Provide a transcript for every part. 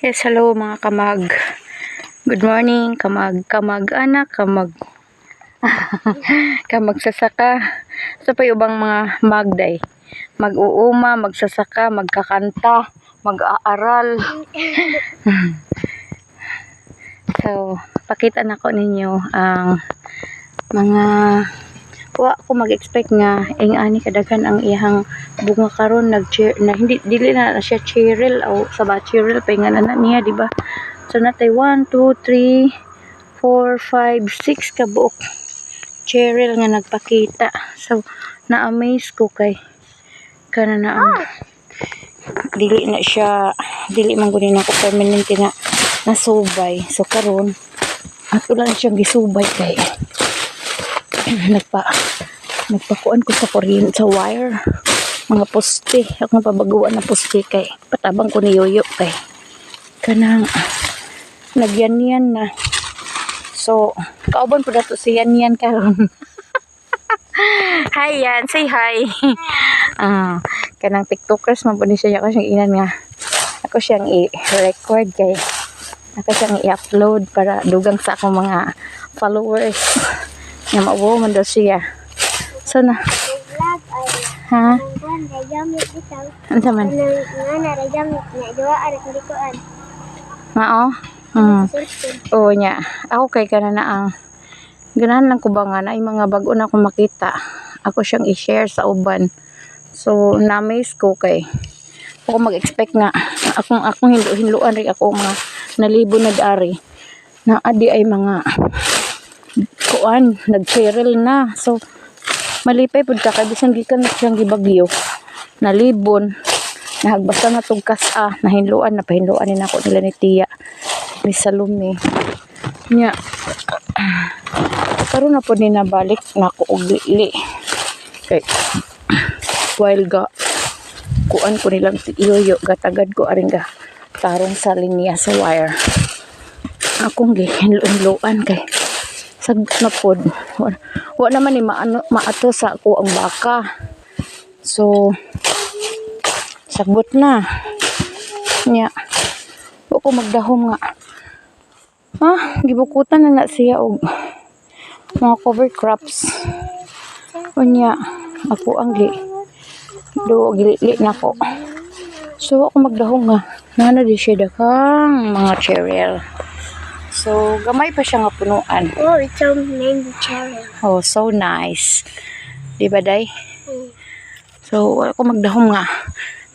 Yes, hello, mga kamag. Good morning, kamag, kamag anak, kamag kamagsasaka. Sa pa ubang mga magday. Mag-uuma, magsasaka, magkakanta, mag-aaral. So, pakita na ko ninyo ang mga wa ko mag-expect nga ing ani kadaghan ang iyang bunga karon. Nag na hindi dili na siya cherry o sa ba cherry pa nga na niya, di ba? So natay 1, 2, 3, 4, 5, 6 ka buok cherry nga nagpakita. So na-amaze ko kay kana na ang dili na siya, dili man gud na ako permanente na nasubay. So karon ato lang siyang gisubay kay nagpakuan ko sa kuryente, sa wire, mga poste. Akong pabaguan na poste kay patabang ko ni Yoyo kay kanang nagyan na. So kauban po dato si Yan Yan karon. Hi Yan, say hi. Ah, kanang TikTokers man po ni siya. Ako siyang inan nga ako siyang i-record kay ako siyang i-upload para dugang sa akong mga followers nga mauwo man daw siya. So na Vlog ay ha. Ang kuan gamit bitaw. Unsa man? Kanang nga na ra gamit nga duwa ara hindi kuan. Mao. Sa cellphone. Oo nya. Ako kay kana na ang ganahan lang ko ba nga na ay mga bag-o na akong makita. Ako siyang i-share sa uban. So na-amaze ko kay ako mag-expect nga akong hinlo-hinloan rin ako mga nalibo na dari na adi ay mga kuan nag-cheryl na. So malipay pud ka kay bisan gikan na siyang gibagyo, nalibon, nahagbasa na tug kas-a, nahinloan na, pahinloan ni nako nila ni Tia ni Salome nya. Karon na pod ni nabalik nako og lili kay while ga kuan ko nilang si Yoyo, gatagad ko aring ga tarong sa linya sa wire, akong gihinlo-hinloan kay sagbot na pod. Wa naman ni maano maato sa ako ang baka, so sagbot na nya. Wa ko magdahom nga gibukutan na na siya og mga cover crops. Unya ako ang gi do gilili nako. So ako magdahom nga nana di siya daghang mga cherry. So gamay pa siya nga punuan. Oh, it's so many cherry. Oh, so nice, di ba, day? Mm. So wala ko magdahom nga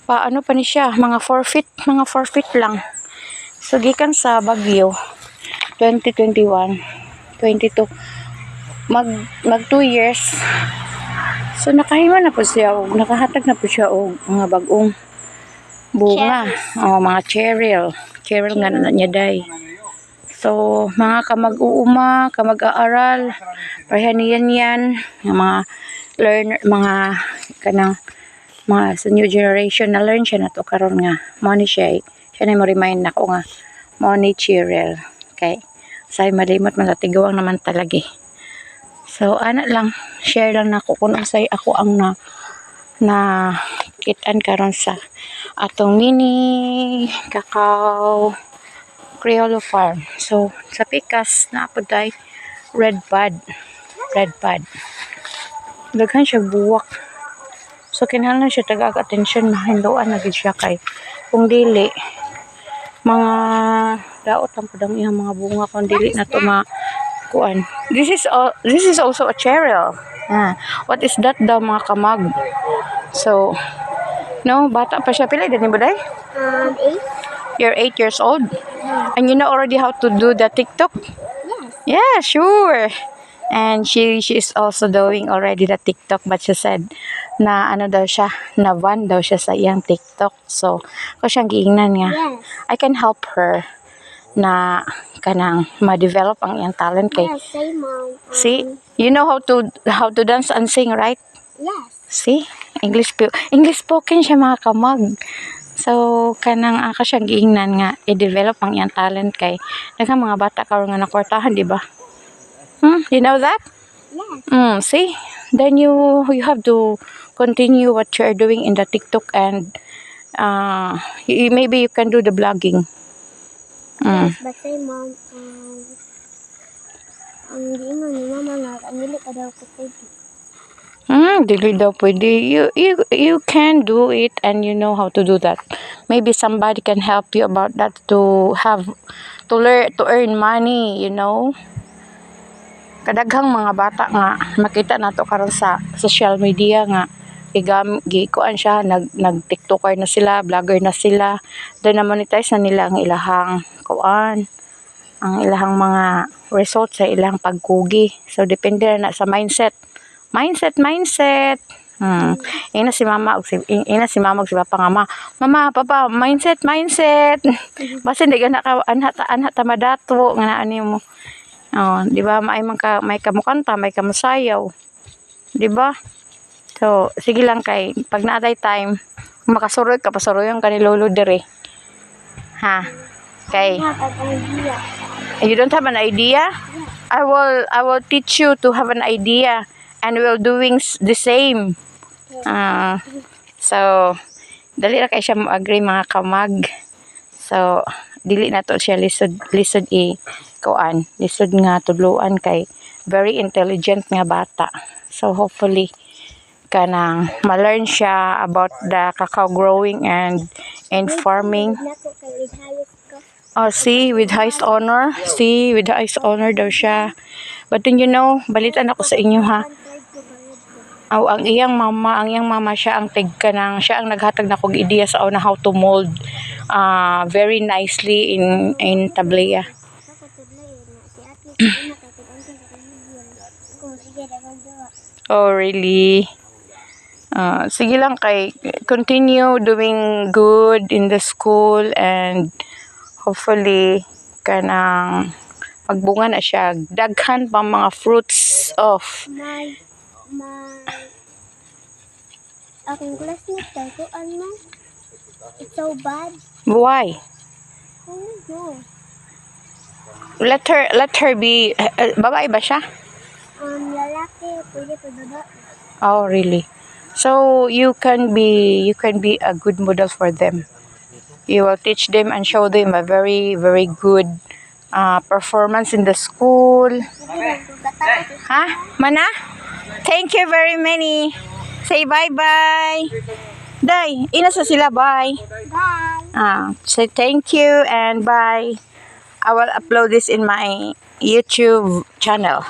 paano pa ni siya, mga 4 feet, mga 4 feet lang. So gikan sa Bagyo 2021, 22, mag 2 years. So nakahima na po siya og nakahatag na po siya og mga bag-ong bunga. Oh, mga cherry cherry nga na niya, day. So mga kamag-uuma, kamag-aaral, pareha niyan yan nga mga learner, mga kanang mga sa new generation na learn siya na to karon nga mo ni siya, siya na mo remind nako nga mo ni Cheryl kay say malimot man, tigawang naman talaga eh. So ana lang, share lang nako kung unsay ako ang na na kitan karon sa atong mini cacao Criollo farm. So sa pikas na po day, red bud, red bud, daghan siya buwak. So kinahanglan siya tagaag atensyon, mahinloan na gid siya kay kung dili mga daot ang pud ang iyang mga bunga kung dili na to ma kuan. This is also a cherry. Ah, what is that daw, mga kamag? So no, bata pa siya. Pila edad ni Buday? 8. You're 8 years old and you know already how to do the TikTok? Yes. Yeah, sure. And she is also doing already the TikTok, but she said na ano daw siya, na van daw siya sa iyang TikTok. So, ko siyang giingnan nga. I can help her na kanang ma-develop ang iyang talent kay Yes, say, Mom. See, you know how to dance and sing, right? Yes. See? English spoken siya, mga kamag. So kanang ako siyang giingnan nga i-develop ang iyang talent kay daghang mga bata karon nga nakwartahan, di ba? You know that? Yes. See? Then you have to continue what you are doing in the TikTok and maybe you can do the vlogging. Yes, but say mom, ang giingon ni mama nga ang dili pa daw ko pwede. Dili daw pwede. You can do it and you know how to do that. Maybe somebody can help you about that to have to learn to earn money. Kadaghang mga bata nga makita nato karon sa social media nga gigam gikuan siya, nag TikToker na sila, vlogger na sila. Then na monetize na nila ang ilahang kuan, ang ilahang mga results sa ilang pagkugi. So depende na sa mindset. Mindset, mindset. Ina si mama ug si papa nga ma, "Mama, papa, mindset, mindset." Basin di gana ka anha ta madato nga naa nimo. Oh, di ba maay man ka may kamukanta, may kamusayaw. Di ba? So, sige lang kay pag naatay time, makasuroy ka, pasuroyon ka ni Lolo dire. Ha? Kay I have an idea. You don't have an idea? I will teach you to have an idea and we'll doing the same. Ah, so dali ra kay siya mo agree, mga kamag. So dili na to siya lisod lisod i kuan, lisod nga tudloan kay very intelligent nga bata. So hopefully kanang ma-learn siya about the cacao growing and farming. Nako kay with highest ko. Oh, see, with highest honor. See, with highest honor daw siya. But then, balitan ako sa inyo ha. One third ko bayad ko. Aw, ang iyang mama siya ang tig kanang siya ang naghatag na kog ideya sa una how to mold very nicely in tablea. Ako tudlo eh, na si ate sa una kay kung sa kaibigan. Kung sige dagang duwa. Oh, really? Sige lang kay continue doing good in the school and hopefully kanang magbunga na siya daghan pa mga fruits of My akong classmate kay kuan man. It's so bad. Why? Oh no. Let her be babae ba siya? Lalaki pwede pa babae. Oh, really? So you can be a good model for them. You will teach them and show them a very, very good performance in the school. Sige lang kung katawa sa Ha? Mana? Thank you very many. Say bye-bye. Day, ina sa sila, bye. Bye. Ah, say thank you and bye. I will upload this in my YouTube channel.